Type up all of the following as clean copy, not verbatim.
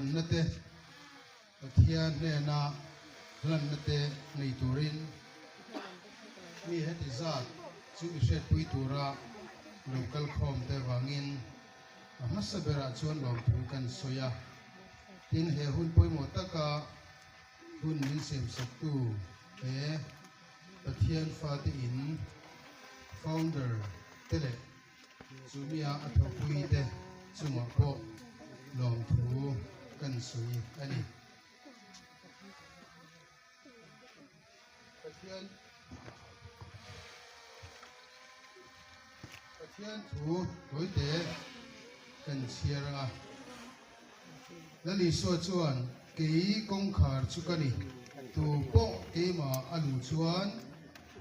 hawnna te, Pathian hnena hlanna te nei turin mi heti zat chu i hriatpui tura lo kal khawm te vangin a hmasa berah chuan lawmthu kan sawi a. Tin, he hun pawimawh taka hun min siamsaktu he Pathian fate in founder te leh Chumia a thawpui te chungah pawh lawmthu kan sawi a ni. Pathian Pathian thu tawite kan chhiar ang a. Lal Isua chuan, Kei kawngkhar chu ka ni, tu pawh keimah a luh chuan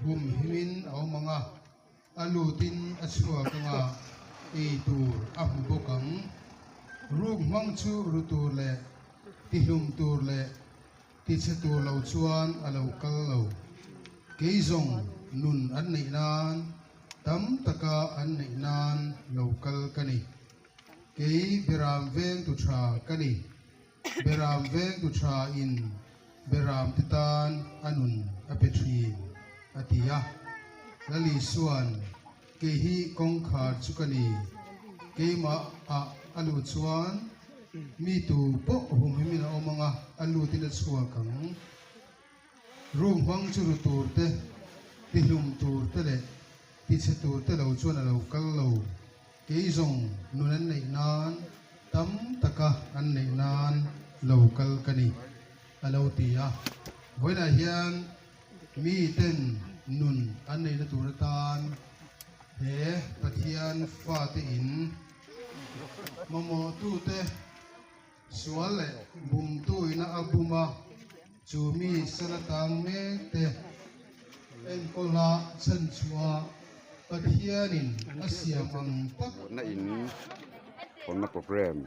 hum himin a awm ang a. A lutin a chhuak anga ei tur a hmu bawk ang. Ruk hmang chu ru tur leh tihlum tur leh tichhe tur lo chuan a lo kal lo. Kei zawng nun an neih nan, tam taka an neih nan lo kal ka ni. Kei Beram vengtu tha ka ni. Beram vengtu tha in Beram te tan a nun a pe thin, a ti a. Lal Isua'n, Kei hi kawngkhar chu ka ni, keimah ah a lut chuan mi tu pawh humhimin a awm ang a, a lutin a chhuak ang. Room hmang chu ru tur te, tihlum tur te leh tichhe tur te lo chuan a lo kal lo. Kei zawng nun an neih nan, tam taka an neih nan lo kal ka ni, a lo ti a. Vawiinah hian miten nun an neihna tur atan he Pathian fate in mamawhtute sual leh bumtuina a bum a, chu mi sal atang mek te enkawla chhanchhuah Pathianin a siam ang tak. Hawnna in hawnna program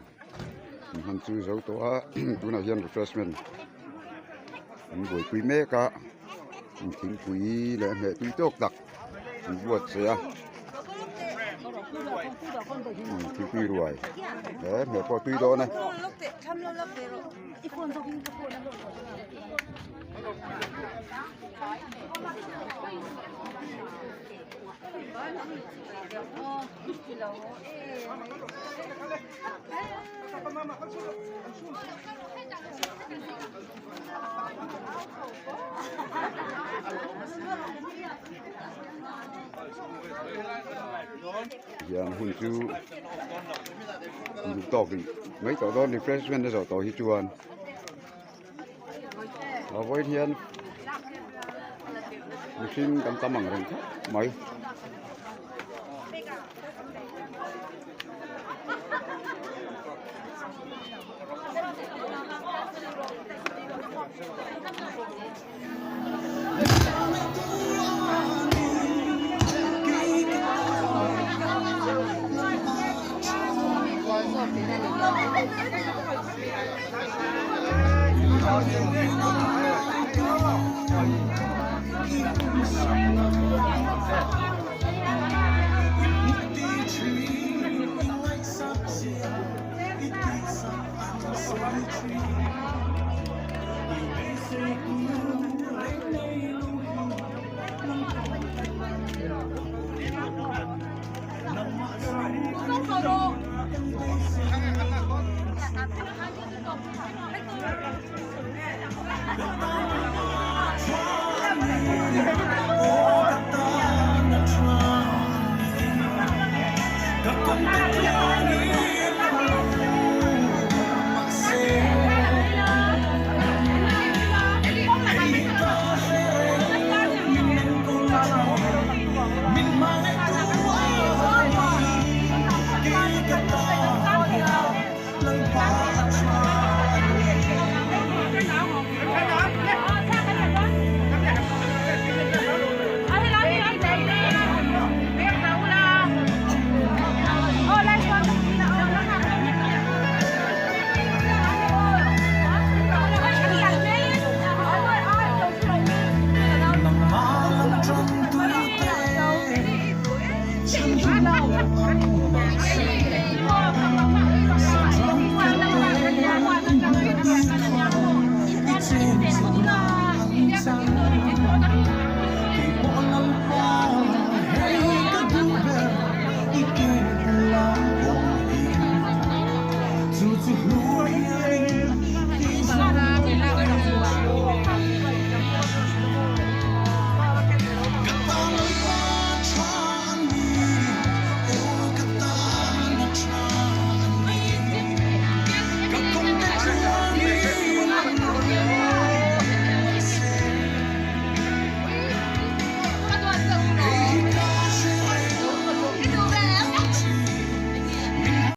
an hman chu zo tawh a tunah hian refreshment an buaipui mek a thingpui leh hmeh tui tawk tak an buatsaih a thingpui ruai he hmeh pawh tui dawn e. Hian hun chu duh tawk rih mai tawh dawn refreshment a zawh tawh hi chuan a vawiin hian mihring kan tam ang reng khawp mai.